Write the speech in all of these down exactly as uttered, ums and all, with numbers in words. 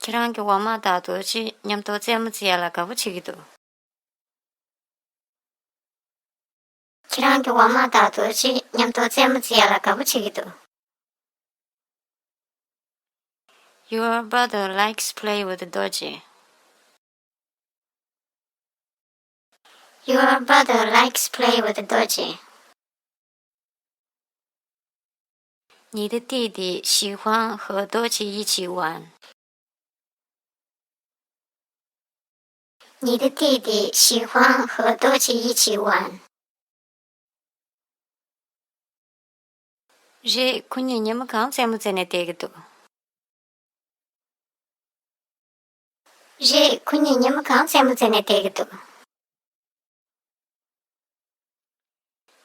ཁྱེད་རང་གི་འོག་མ་དང་རྡོ་རྗེ་མཉམ་དུ་རྩེད་མོ་རྩེ་ཡ་ལ་དགའ་པོ་བྱེད་ཀྱི་འདུག་ཁྱེད་རང་གི་འོག་མ་དང་རྡོ་རྗེ་མཉམ་དུ་རྩེད་མོ་རྩེ་ཡ་ལ་དགའ་པོ་བྱེད་ཀྱི་འདུག Your brother likes play with Dorji. Your brother likes play with Dorji. 你的弟弟喜欢和多奇一起玩。你的弟弟喜欢和多奇一起玩。རེད། ཁོ་གཉིས་ཉི་མ་གང་རྩེད་མོ་རྩེ་ནས་བསྡད་ཀྱི་འདུག་རེད། ཁོ་གཉིས་ཉི་མ་གང་རྩེད་མོ་རྩེ་ནས་བསྡད་ཀྱི་འདུག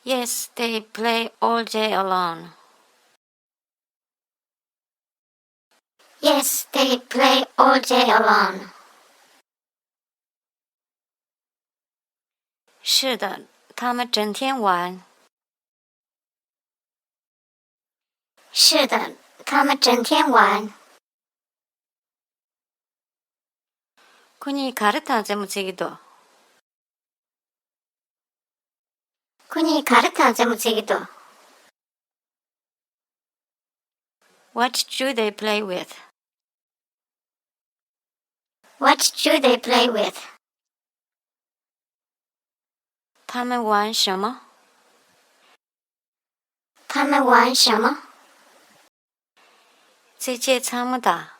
Yes, they play all day alone. Yes, they play all day alone. 是的，他们整天玩。是的，他们整天玩。ཁོ་གཉིས་ག་རེ་དང་རྩེད་མོ་རྩེ་གི་འདུག་ཁོ་གཉིས་ག་རེ་དང་རྩེད་མོ་རྩེ་གི་འདུག What do they play with? What do they play with? 他们玩什么？他们玩什么？རྩེད་ཆས་ཚང་མ་དང་།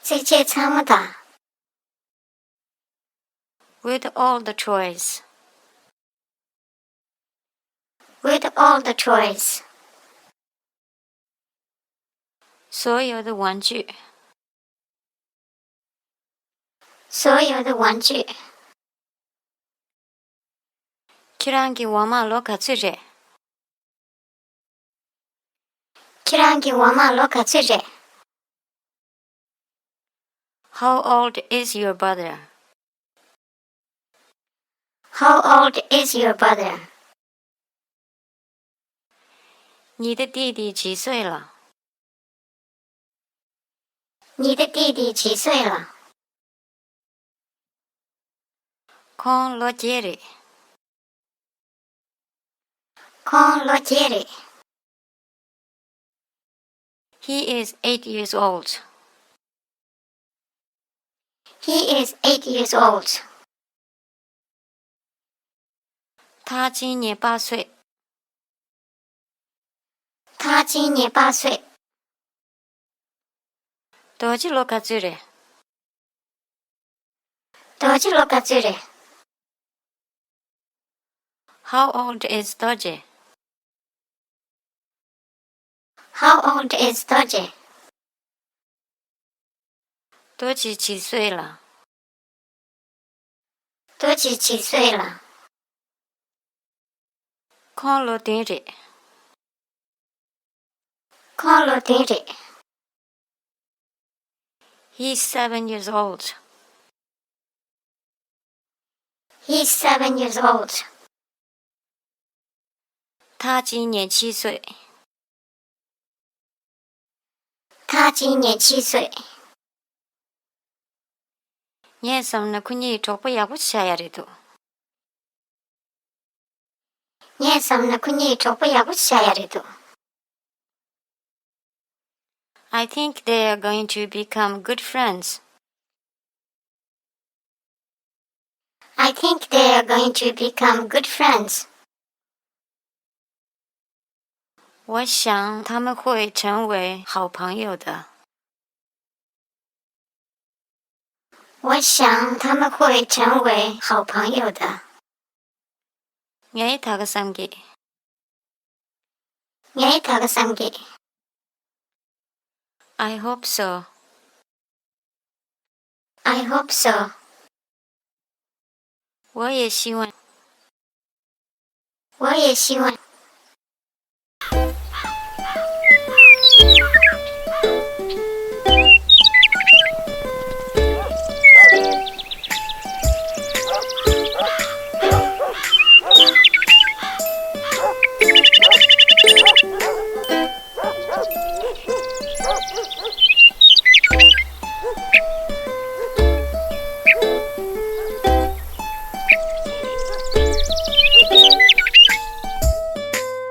རྩེད་ཆས་ཚང་མ་དང་། With all the toys. With all the toys. 所有的玩具。所有的玩具。ཁྱེད་རང་གི་འོག་མ་ལོ་ག་ཚོད་རེད། ཁྱེད་རང་གི་འོག་མ་ལོ་ག་ཚོད་རེད། How old is your brother? How old is your brother? 你的弟弟几岁了？你的弟弟几岁了？ཁོང་ལོ་བརྒྱད་རེད། ཁོང་ལོ་བརྒྱད་རེད། He is eight years old. He is eight years old. ཐག་ཅིང་ཉེ་པ་སོད། ཐག་ཅིང་ཉེ་པ་སོད། རྡོ་རྗེ་ལོ་ག་ཚོད་རེད། རྡོ་རྗེ་ལོ་ག་ཚོད་རེད། How old is Dorji? How old is Dorji? 多奇几岁了？多奇几岁了？ཁོང་ལོ་བདུན་རེད། ཁོང་ལོ་བདུན་རེད། He's seven years old. He's seven years old. ཐག་ཅིང་ཉེ་ཆི་སོད། ཐག་ཅིང་ཉེ་ཆི་སོད། ངས་བསམ་ན་ཁོ་གཉིས་གྲོགས་པོ་ཡག་པོ་ཆགས་ཡ་རེད་འདུག་ངས་བསམ་ན་ཁོ་གཉིས་གྲོགས་པོ་ཡག་པོ་ཆགས་ཡ་རེད་འདུག I think they are going to become good friends. I think they are going to become good friends. 我想他们会成为好朋友的。我想他们会成为好朋友的。ངས་ད་ག་བསམ་གི། ངས་ད་ག་བསམ་གི། I hope so. I hope so. 我也希望。我也希望。